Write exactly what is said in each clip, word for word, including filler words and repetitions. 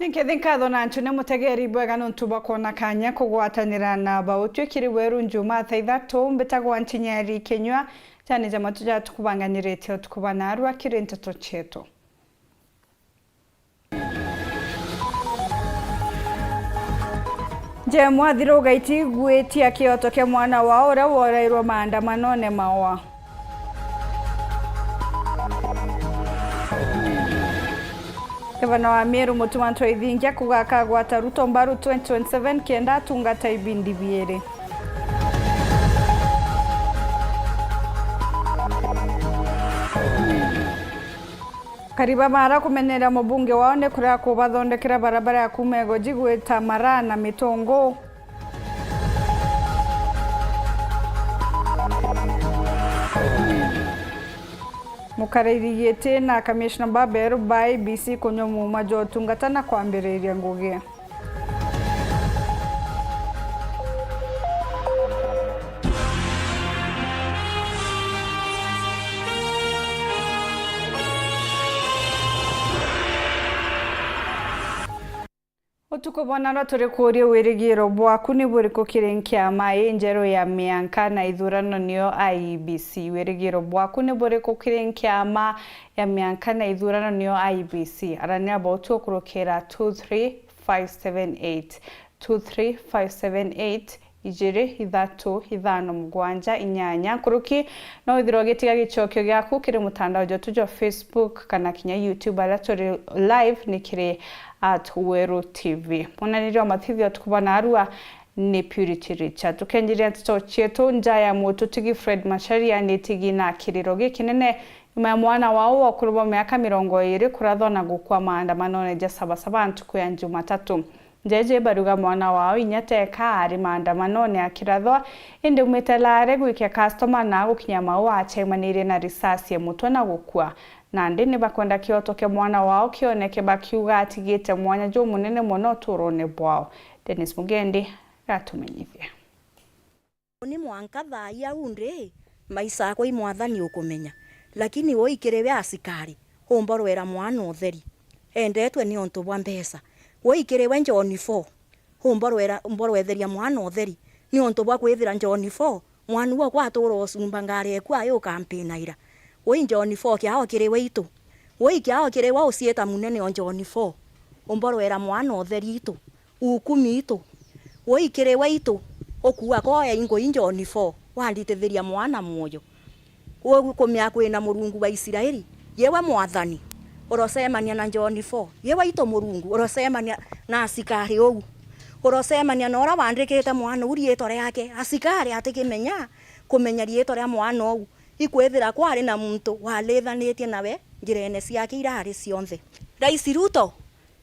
Nkethi nkatho na ncune mutegeri bwega nontu bwa kwona kanya kugwatanira na bautwi kiri weru Njumaa thaa ithatu. Mbitagwa Ntinyeri Kinyua, jani ja matu ja tukubanganirite utuku bwa narua kiri nteto cietu. Jem Wathiru gaitiguitia kioto kia mwana wao uria worairwe maandamanone mawa. Gavana wa Meru Mutuma M'Ethingia kuuga akagwata Ruto mbaru twenty twenty-seven kenda atungata ibindi biiri. Kariba Mara kumenyera mubunge wao ni kuria kubathondekera barabara ya kuuma Igoji gwita Mara na Mitungu. Mukariri giti na kamishna ba beru ba I E B C kunywa muuma jwa utungata na kwambiriria ngugi. Utuku bwa narua turi kuuria, wirigiro bwaku ni buriku kiri nkiama injeru ya mianka na ithurano niyo I E B C? Wirigiro bwaku ni buriku kiri nkiama ya mianka na ithurano niyo I E B C? Aranira bautu ukurukira two three five seven eight, two three five seven eight, ijiri, ithatu, ithano, mugwanja, inyanya. Nkuruki, no withirwe ugitiga gicokio giaku kiri mutandao jwetu jwa Facebook kana kinya YouTube, aria turi live ni kiri at Weru T V. Mwonaniria wa mathithio utuku bwa narua ni Purity Richard. Tukenjiria nteto cietu, nja ya mututigi Fred Macharia ni itigi na kiriro gikinene nyuma ya mwana wao wa ukuru bwa miaka mirongo iiri kurathwa na gukua maandamanone ja Sabasaba ntuku ya Jumatatu. Njeje baruga mwana wao inya teka ari maandamanone akirathwa, indi aumite Lare gwikia customer na gukinya Maua achaimanirie na risasi ya mutwe na gukua. Nandi ni bakwenda kioto kia mwana wao kioneke, bakiuga atigite mwanya jumunene mono uturone bwao. Dennis Mugendi gatumenyithia. Ni mwanka thaa ii au ndi, maisha akwa i Mwathani ukumenya. Lakini ui kiri we asikari, umborwera mwana utheri, endetwe ni untu bwa mbeca. Ui kiri we John Paul, umborwera, umborwetheria mwana utheri, ni untu bwa kwithira John Paul, mwana uu okwa atura ucumba ngari eku ayu ukampinaira. Ui John Paul kiao kiri we itu. Ui kiao kiri we uciita munene o John Paul, umborwera mwana utheri itu. Ukumi itu. Ui kiri we itu, ukuua koya ingui John Paul, wanditithiria mwana mwoyo. Ugukumia kwina Murungu wa Israeli, yewe Mwathani, urocemania na John Paul, yewe itu Murungu, urocemania na asikari uu. Urocemania na uria wandikite mwana uu riitwa riake, asikari atikimenya, kumenya riitwa ria mwana uu, ikwithira kwari na muntu walithanitie nawe njirene ciake irari cionthe. Rais Ruto,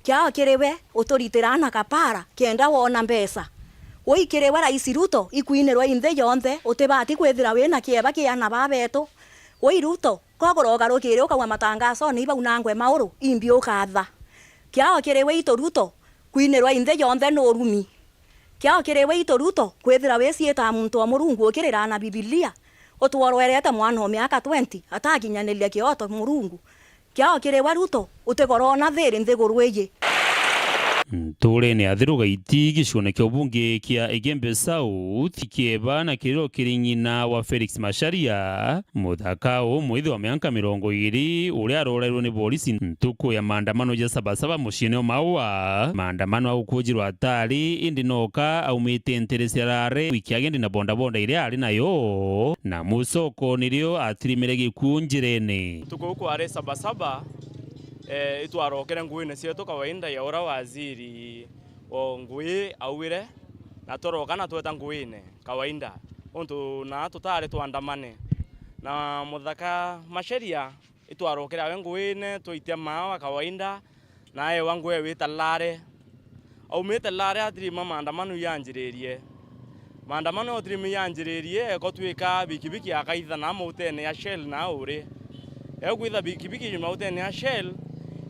kiao kiri we uturitiraa na kapara kenda wona mbeca. Ui kiri we Rais Ruto, ikwinirwa i nthi yonthe, utibati kwithira wina kieba ki ana ba betu. Ui Ruto, kogura ugarukire ukauga matangasone ibaunangwe mauru, imbi ukatha. Kiao kiri we itu Ruto, kwinirwa i nthi yonthe ni urumi. Kiao kiri we itu Ruto, kwithira wiciitaa muntu o Murungu ukiriraa na Bibilia, utworwerete mwana o miaka twenty atakinyaniria kioto Murungu. Kiao kiri we Ruto, utigorona thiri nthiguru iji. Nturene ya Thiru Gaiti, gicione kia ubunge kia Igembe South, kieba na kiriro kiri ng'ina wa Felix Macharia, muthaka umwithi wa mianka mirongo iiri, uria arorairwe ni borisi ntuku ya maandamano ja Sabasaba muciine o Maua. Maandamano a gukujirwa atari, indi noka aumite ntere cia Lare, wiki agendi na bondabonda iria ari nayo, na mucoko nirio atirimire gikuu njirene. Ntuku iu kwari Sabasaba, eh, itwarokere nguine cietu kawaida ya uria waziri o ngui augire, na twaroka na tweta nguine kawaida, untu naa tutari twandamane. Na muthaka Macharia itwarokere awe nguine, twaitia maawa kawaida, na ewa ngui ewita Lare. Aumite Lare atirima maandamano yanjiririe. Maandamano otirimi yanjiririe, ekotwika bikibiki akaitha na mautene ya Shell na uri. Ekwitha bikibiki mautene ya Shell,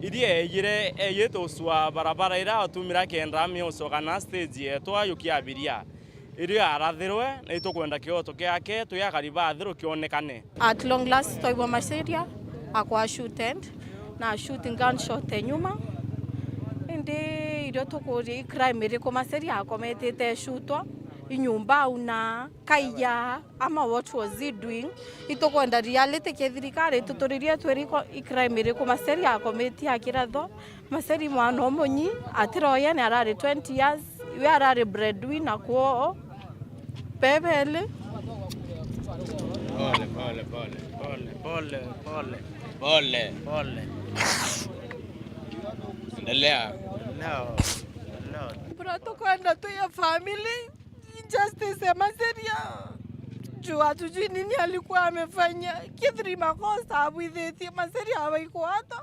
iria eyire eyite ucua barabara iria atumira kenda amiocoka na stage yetwa yukia abiria. Irio arathirwe, na itukwenda kioto kiake, twi akari ba Thiru kionekane. At long last, twaigua Macharia akwa shooted na shooting gunshot e nyuma. Ndi irio tukuria i crime iriku Macharia akometite ecutwa, i nyumba auna, kaiya, ama what was he doing? Itukwenda reality ki thirikari ituturirie twiri ko-, i crime iriku Macharia akometie akiratho. Macharia mwana umunyi, atiroya ni arari twenty years, we arari breadwinner kwoo. Bebeli. Pole, pole, pole, pole, pole. Pole. Pole. Endelea. Endelea. Endelea. Bro, tukwenda tu ya family, justice ya Macharia. Juu hatujui nini alikuwa amefanya. Kithiri makosa abwithitie Macharia abaikwato.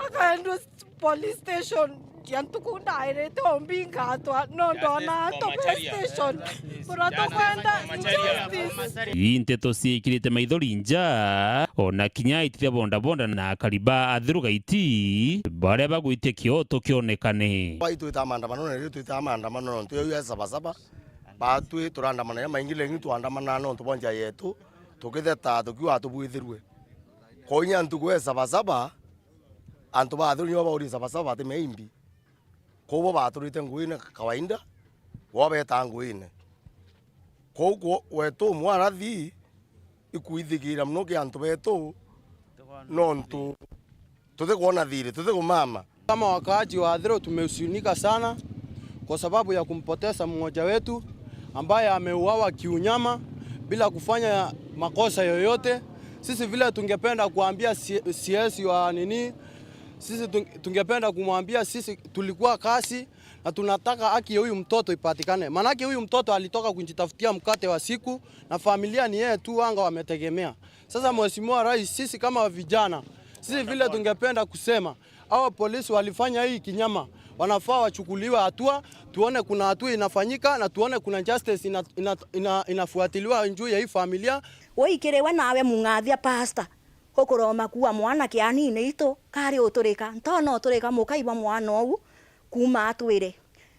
Akaendwa police station. Jia ntuku ndairite ombinga atwa. No ndona ato police station. Bro, tukwenda justice. Ii nteto ciikirite maithori nja, ona kinya aiti ba bodaboda na akari ba Athiru Gaiti, baria bagwitia kioto kionekane. Bai twitaga maandamano, na riria twitaga maandamano, nontu yau ya Sabasaba, batwi turaandamana ya maingi, lakini twaandamana nontu bwa njaa yetu, tukitheta tukiuga tubwithirue. Konya ntuku ya Sabasaba, antu ba Athiru nio bauri Sabasaba bati meimbi. Kwou bo baturite nguine kawaida, bo betaa nguine. Kwou kwo-, gwetu umwe arathi ikwithigira mono ki antu betu, nontu tutikwona thiri, tutikumama. Kama wakaaji wa Athiru tumehuzunika sana kwa sababu ya kumpoteza mmoja wetu ambaye ameuawa kiunyama bila kufanya makosa yoyote. Sisi vile tungependa kuambia C-, C S wa nini, sisi tung-, tungependa kumwambia sisi tulikuwa kazi na tunataka haki ya huyu mtoto ipatikane. Maanake huyu mtoto alitoka kujitafutia mkate wa siku na familia ni yeye tu wanga wametegemea. Sasa Mheshimiwa Rais, sisi kama vijana, sisi vile tungependa kusema, hawa polisi walifanya hii kinyama, wanafaa wachukuliwe hatua, tuone kuna hatua inafanyika na tuone kuna justice ina-, ina-, ina-, inafuatiliwa juu ya hii familia. Wikiriwe nawe mung'athia pastor, ukuroma kuua mwana kianini itu, kari uturika, ntona uturika mukai bwa mwana uu kuuma atwire.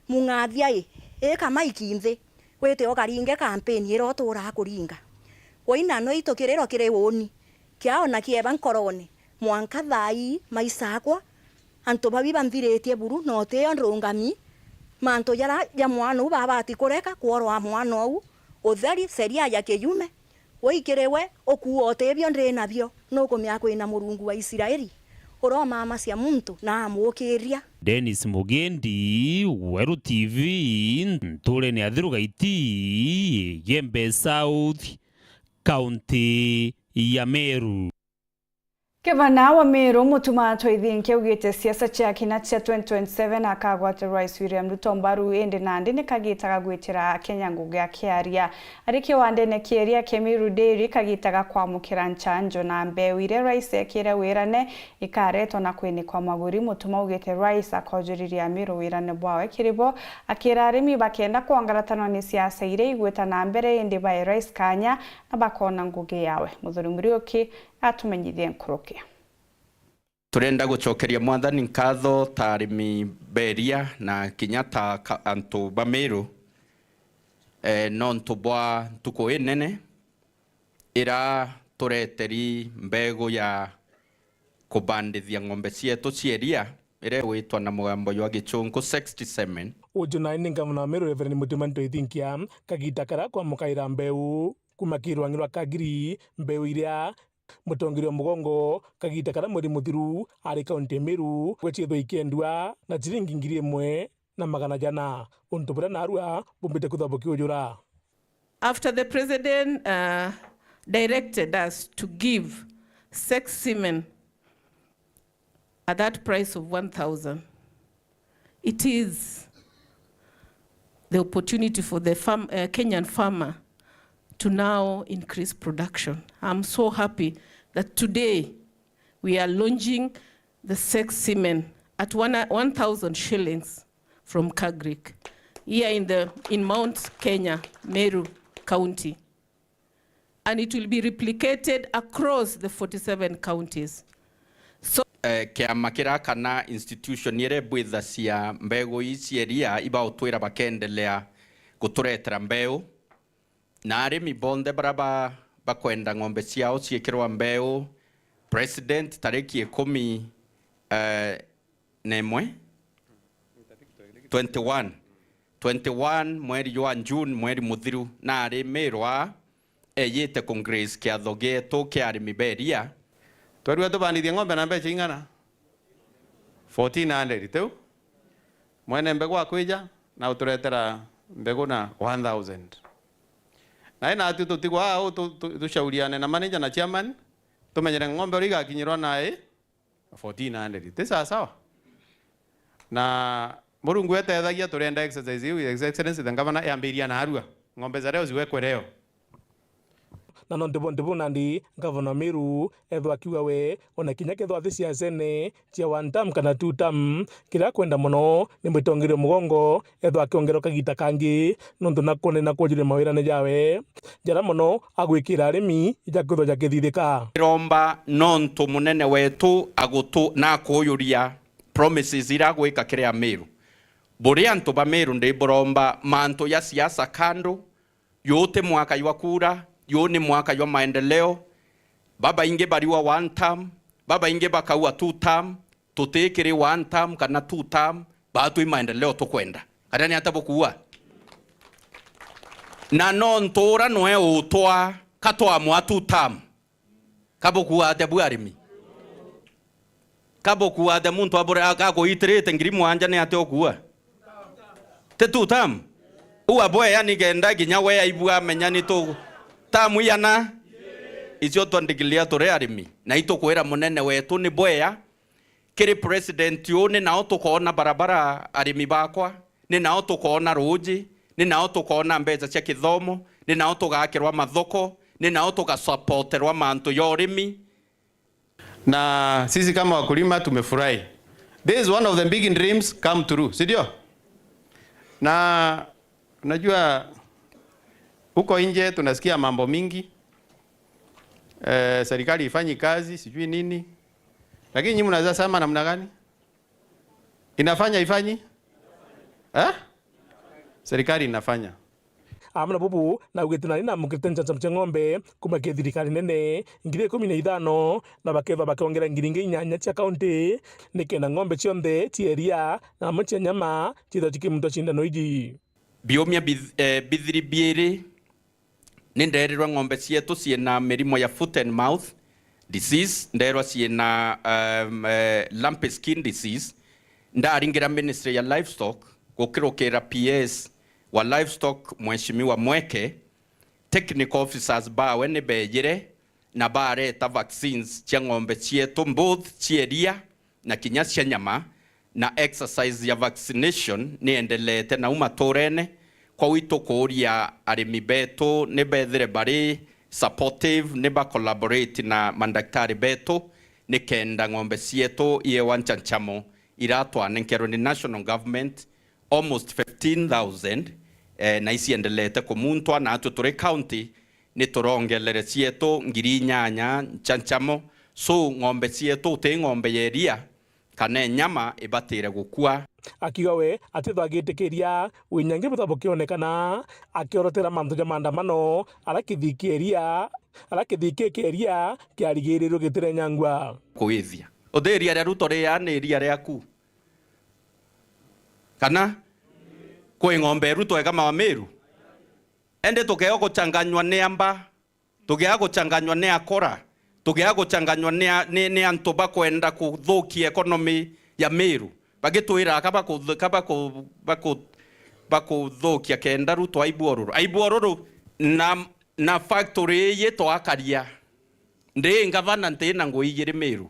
Mung'athia i, ika maiki nthi, wite ukaringe kampeni iria uturaa kuringa. Waina no itukiriro kiri uuni, kiao na kieba nkorone, mwanka thaa ii maisakwa, antu babi banthiritie buru, na utio ndurungami, mantu jara ja mwana uu babati kureka, kworoa mwana uu, utheri, sheria ya kiyume, wikiriwe, ukuuga utibio ndi nabio, nukumenya kwina Murungu wa Israeli, uromamacia muntu na amukiria. Dennis Mugendi, Weru T V, nturene ya Athiru Gaiti, Igembe South, kaunti ya Meru. Gavana wa Meru, Mutuma Ntoithinkia, augite siasa cia kina cia twenty twenty-seven akagwata Rais William Ruto mbaru, indi nandi ni kagita ga gwitira Akenya ngugi akiaria. Ari kiwandene kia iria kia Meru Dairy, kagita ga kwamukira njanjo na mbeu iria Rais ekire wirane ikaretwa na kwinikwa maguri. Mutuma augite Rais akojuriria Meru wirane bwawe kiri bo, akira arimi bakenda kwangaratanwa ni siasa iria igwita na mbere, indi bae Rais kanya na bakona ngugi yawe. Muthuri Muriuki atumenyithie nkuruki. Turenda gucokeria Mwathani nkatho ta arimi beria na kinya ta ka-, antu ba Meru, eh, nontu bwa ntuku inene ira tureteri mbegu ya kubandithia ng'ombe cietu cia iria, iria igwitwa na mugambo jwa Gichunku sexty semen. Uju nae ni ngavana wa Meru, Reverend Mutuma Ntoithinkia, kagita karia kwamukaira mbeu kuma ki rwangi rwa Kagiri, mbeu iria mutongeria wa mugongo kagita karia mweri muthiru ari kaunti ya Meru, gwetithwa ikendua na ciringi ngiri imwe na magana jana, untu buria narua bumbite kwithwa bukiujura. After the president, uh, directed us to give sex semen at that price of one thousand, it is the opportunity for the farm, uh, Kenyan farmer to now increase production. I'm so happy that today we are launching the sex semen at one, one thousand shillings from Kagrik here in the, in Mount Kenya, Meru County. And it will be replicated across the forty-seven counties. So, eh, kiama kiria kana institution iria ibwithacia mbegu ii cia iria ibautwira bakendelea guturetera mbeu, na arimi bonthe baria ba-, bakwenda ng'ombe ciao ciikirwa mbeu, president tariki ikumi, eh, na imwe, twenty-one. Twenty-one mweri jwa June, mweri muthiru, nari Miru aa eyite ku grace kiatho gietu kia arimi ba iria. Twerua tubandithie ng'ombe na mbeca ing'ana? Fourteen hundred, tiu? Mwene mbegu akwija na uturetera mbegu na one thousand. Na ina atu tutigwa au tu-, tu-, tucauriane na manager na chairman, tumenyere ng'ombe uria igakinyirwa na i fourteen hundred. Ti sawa sawa? Na Murungu etethagia, turenda exercise iu, His Excellency the Governor, yambiria narua. Ng'ombe za leo ziwekwe leo. Na nontu bonthe buu nandi, Ngavana wa Meru ethwa akiuga we, ona kinya kethwa athi siasene cia one term kana two term, kiria akwenda mono ni mwitongeria mugongo ethwa akiongerwa kagita kangi, nontu nakwone na kwonjire mawirane jawe jaria mono agwikira arimi jakwithwa jakithithika. Iromba nontu munene wetu agutu-, na akuyuria promises iria agwika kiri Ameru. Buri antu ba Meru ndi buromba mantu ya siasa kando, Juu ti mwaka jwa kura, juu ni mwaka jwa maendeleo. Babaingi bariua one term, babaingi bakaua two term. Tutikiri one term kana two term, baatwi maendeleo tukwenda. Kana ni ata bukuua? Na nontu ura nwe utwa, ka twamwa two term. Ka bukuua atia buu arimi? Ka bukuua atia muntu abure-, a-, akuitirite ngiri mwanja ni atia ukuua? Ti two term? Uu abwea nikenda kinya we aibua amenya ni tu term igana? Icio twa declare turi arimi. Na itukwira munene wetu ni bwea, kiri president uu, ni nao tukoona barabara, arimi bakwa, ni nao tukoona ruuji, ni nao tukoona mbeca cia kithomo, ni nao tugakirwa mathoko, ni nao tugasapoterwa mantu ja urimi. Na sisi kama wakulima tumefurahi. This is one of the big dreams come true, si ndio? Na unajua, huko nje tunasikia mambo mingi. Eh, serikali ifanyi kazi, sijui nini. Lakini nyinyi mnaweza sema namna gani? Inafanya, ifanyi? Eh? Serikali inafanya. Amwe na bubu, naugite nani namukirite njanjamo cia ng'ombe kuma ki thirikari nene, ngiri ikumi na ithano, na bakethwa bakiongera ngiri ingi inyanya cia kaunti, nikenda ng'ombe cionthe cia iria na amwe cia nyama ciithwa cikimuntwa cindano iji. Biumia bith-, eh, bithiri biiri, ni ndeerirwe ng'ombe cietu ciina mirimo ya foot and mouth disease, ndeerwa ciina, um, eh, lumpy skin disease. Ndaringira Ministry ya Livestock, gukirukira P S wa Livestock, Mheshimiwa Mweke, technical officers bawe ni beejire na bareeta vaccines cia ng'ombe cietu, both cia iria na kinya cia nyama, na exercise ya vaccination ni endeleete nau matuurene. Kwou itukuuria arimi beetu ni beethire bari supportive, ni ba collaborate na mandaktari beetu, nikenda ng'ombe cietu iewa ncanchamo iria twanenkerwe ni national government, almost fifteen thousand, eh, na iciendeleete kumuntwa, na atwi turi county ni turongelere cietu ngiri inyanya ncanchamo. So, ng'ombe cietu, uti ng'ombe ya iria kana nyama ibatire gukua. Akiuga we atithagitikiria winyangi butha bukionekana, akiorotera mantu ja maandamano ara kithii kia iria, ara kithii kia iria kiarigirirwe gitirenyangwa. Kuithia. Uti iria ria Ruto riaa ni iria riaku? Kana kwi ng'ombe Ruto eka mawa Meru? Ende tukeo guchanganywa ni amba, tukea guchanganywa ni akora, tukea guchanganywa ni a-, ni, ni antu bakwenda kuthukia economy ya Meru. Bagitwira ka baku-, ka baku-, baku-, bakuthukia kenda Ruto aibua ururu. Aibua ururu na, na factory ii twakaria. Ndi ngavana nti na ngui igiri Meru.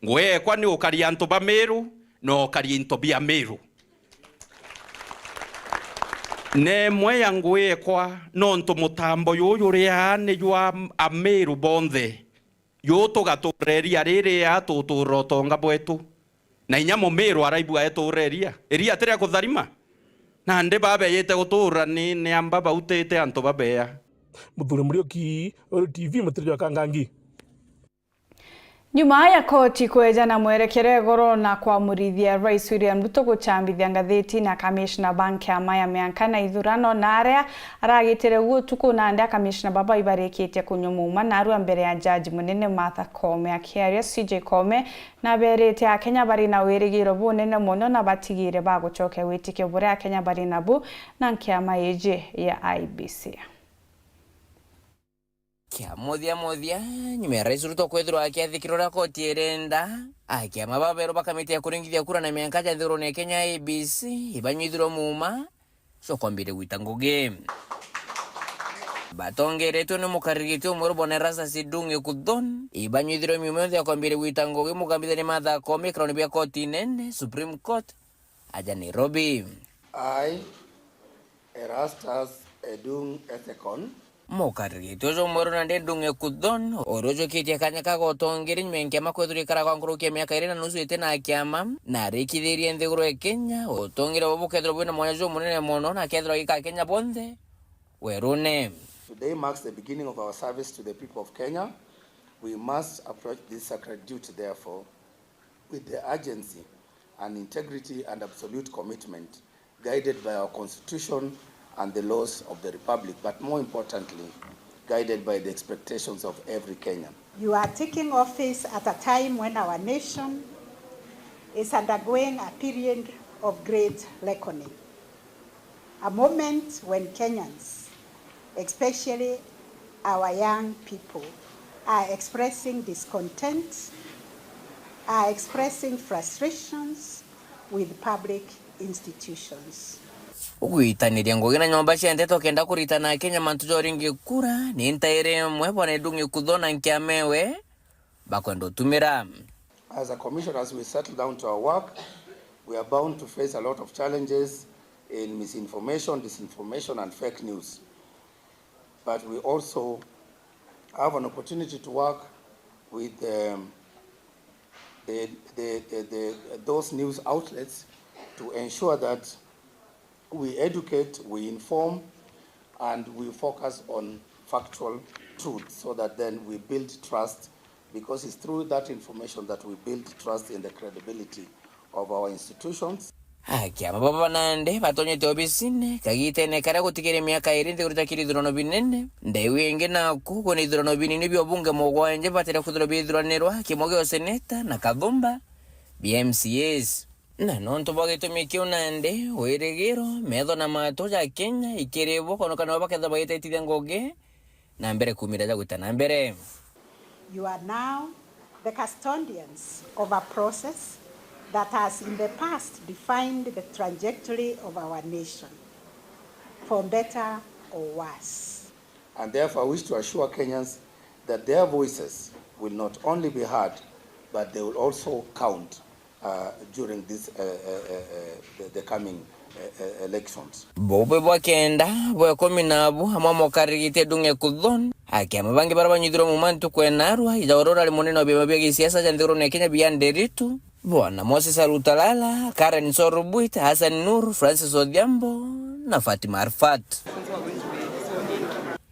Ngui ekwa ni ukaria antu ba Meru na ukaria into bia Meru. Na imwe ya ngui ekwa, nontu mutambo juju uri aa ni jwa Ameru bonthe. Juu tugatuura iria riri aa, tutuura utonga bwetu. Na inya Mumiru araibua etuura iria. Iria ti ria kutharima. Nandi babeyite gutuura ni, ni amba bautite antu babea. Muthuri Muriuki, Uru T V, Mutiri jwa Kangangi. Nyuma ya koti kweja na mwerekero igoro na kwamurithia Rais William Ruto guchambithia ngathiti na kamishna ba nkiama ya mianka na ithurano na aria aragitire guo utuku, nandi akamishna baba ibarikitie kunywa muuma narua mbere ya jaji munene Martha Koome. Akiaria, C J Koome naberite Akenya bari na wirigiro bunene mono na batigire bagucokia witikio buria Akenya bari nabu na nkiama iji ya I E B C. Kia muthia muthia, nyuma ya Rais Ruto kwithirwa akiathikira uria koti irenda, akiama baberu ba kamiti ya kuringithia kura na mianka ja nthigurune ya Kenya, I E B C, ibanyuithirwe muuma, cokombire gwita ngugi. Batongeretwe ni mukariri giti umweru bwana Erastus Edung Ekuthon, ibanyuithirwe miuma yonthe ya kwambire gwita ngugi mukambithania Martha Koome ikironi bia koti inene, Supreme Court, aja Nairobi. I, Erastus Edung Ethekon. Mukariri giti uju mweru nandi Edung Ekuthon, uria ujukitie kanya ka gutongeri nyuma ya nkiama kwithirwa ikara kwa nkuruki ya miaka iri na nusu iti na kiama, na arikithirie nthiguru ya Kenya, utongeri buu bukethirwa bwina mwanya jumunene mono, na akethirwa agika Akenya bonthe werune. Today marks the beginning of our service to the people of Kenya. We must approach this sacred duty, therefore, with the urgency and integrity and absolute commitment, guided by our Constitution and the laws of the Republic, but more importantly, guided by the expectations of every Kenyan. You are taking office at a time when our nation is undergoing a period of great reckoning. A moment when Kenyans, especially our young people, are expressing discontent, are expressing frustrations with public institutions. Ugwitaniria ngugi na nyomba cia nteto kenda kuritana Akenya mantu ja uringi kura, ni ntairi imwe bwana Edung Ekuthon na nkiama ewe bakwenda utumira. As a commission, as we settle down to our work, we are bound to face a lot of challenges in misinformation, disinformation, and fake news. But we also have an opportunity to work with, um, the, the, the, the, those news outlets to ensure that we educate, we inform, and we focus on factual truth so that then we build trust, because it's through that information that we build trust in the credibility of our institutions. Akiama baba nandi batonyete obisine kagitene karia gutigiire miaka iri nthiguru itakiri ithurano binene. Ndeu ingi naku kwina ithurano binini bia ubunge mugwanja batire kwithirwa biithuranirwa, kimwe gia useneta na kathumba bia M C As. Na nontu bwa gitumi kiu nandi, wirigiro, metho na matu ja Kenya ikiri bo, kwonekana bo bakethirwa bagitaitithia ngugi na mbere kuumira ja gwita na mbere. You are now the custodians of a process that has in the past defined the trajectory of our nation, for better or worse. And therefore, I wish to assure Kenyans that their voices will not only be heard, but they will also count, uh, during this, uh, uh, uh, uh, the, the coming, uh, uh, elections. Bubwe bwa kenda, bwa ikumi nabu, amwe amokarigite Edung Ekuthon, akiama bangi baria banyuithirwe muuma ntuku ya naarua, ija uria urari munene wa biama bia gisiasa ja nthigurune ya Kenya bia Nderitu, Bwana Moses Alutalala, Karen Sorubwit, Hassan Nur, Francis Odhiambo na Fatima Arfat.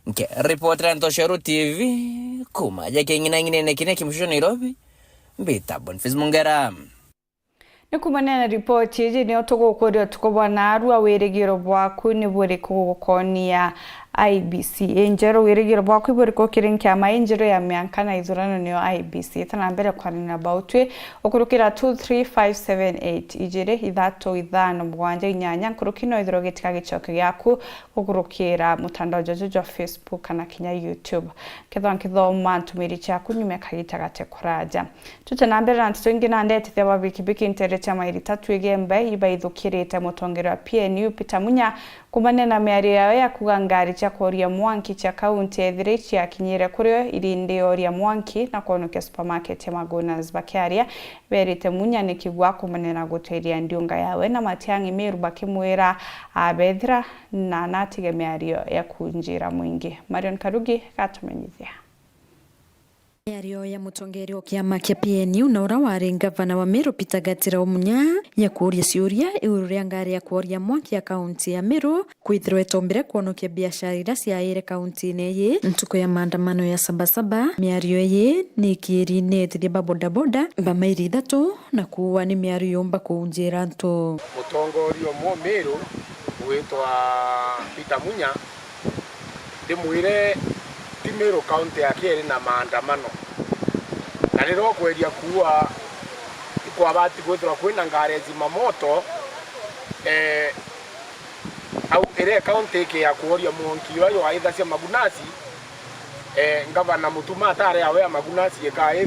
Nkiripotera Ntoshero T V, kuuma aja king'inang'inene kiria kimushusho Nairobi, mbita Boniface Mungera. Ni kuumania na ripoti iji, nio tugukuria utuku bwa naarua, wirigiro bwaku ni buriku gukonia I E B C injeru? Wirigiro bwaku iburiku kiri nkiama injeru ya mianka na ithurano, niyo I E B C? Ita na mbere kwaranira na bautwi, ukurukira two three five seven eight, ijiri, ithatu, ithano, mugwanja, inyanya, nkuruki no ithirwe gitika gicokio giaku gukurukira mutandao juju jwa Facebook kana kinya YouTube. Kethwa nkithoma ntumiri ciaku nyuma ya kagita gate kuraja. Tute na mbere na nteto ingi, na ndetithia ba bikibiki ntere cia mairi tatu igembe ibaithukirite. Mutongeria wa P N U Peter Munya kuumania na miario yawe ya kuuga ngari cia kworia mwanki cia kaunti ethire iciakinyire kurio iri ndi oria mwanki na kwonokia supermarket ya Magunas. Bakiaria, berite Munya ni kigwa kuumania na gutwiria ndiunga yawe na Matiang'i Meru, bakimwira abethira na natige miario ya kunjira mwingi. Marion Karugi gatumenyithia. Miario ya mutongeria wa kiama kia P N U na uria wari ngavana wa Meru Peter Gatira Omunya ya kuuria ciuria iguru ria ngari ya kworia mwanki ya kaunti ya Meru kwithirwa itombire kwonokia biashara iria ciaire kauntiine iyi ntuku ya maandamano ya Sabasaba. Miario iyi ni ikiiriine ethithia ba bodaboda ba mairi ithatu na kuua ni miario yumba kuunjira antu. Mutongoria umwe Meru witwa Peter Munya, ndimwire ti Meru County yake iri na maandamano, na riria ukweria kuua ikwabati kwithirwa kwina ngari ya zimamoto, eh, au iria county ikia kworia mwanki uria jwaithacia Magunasi, eh, ngavana Mutuma atari awe ya Magunasi ikaithua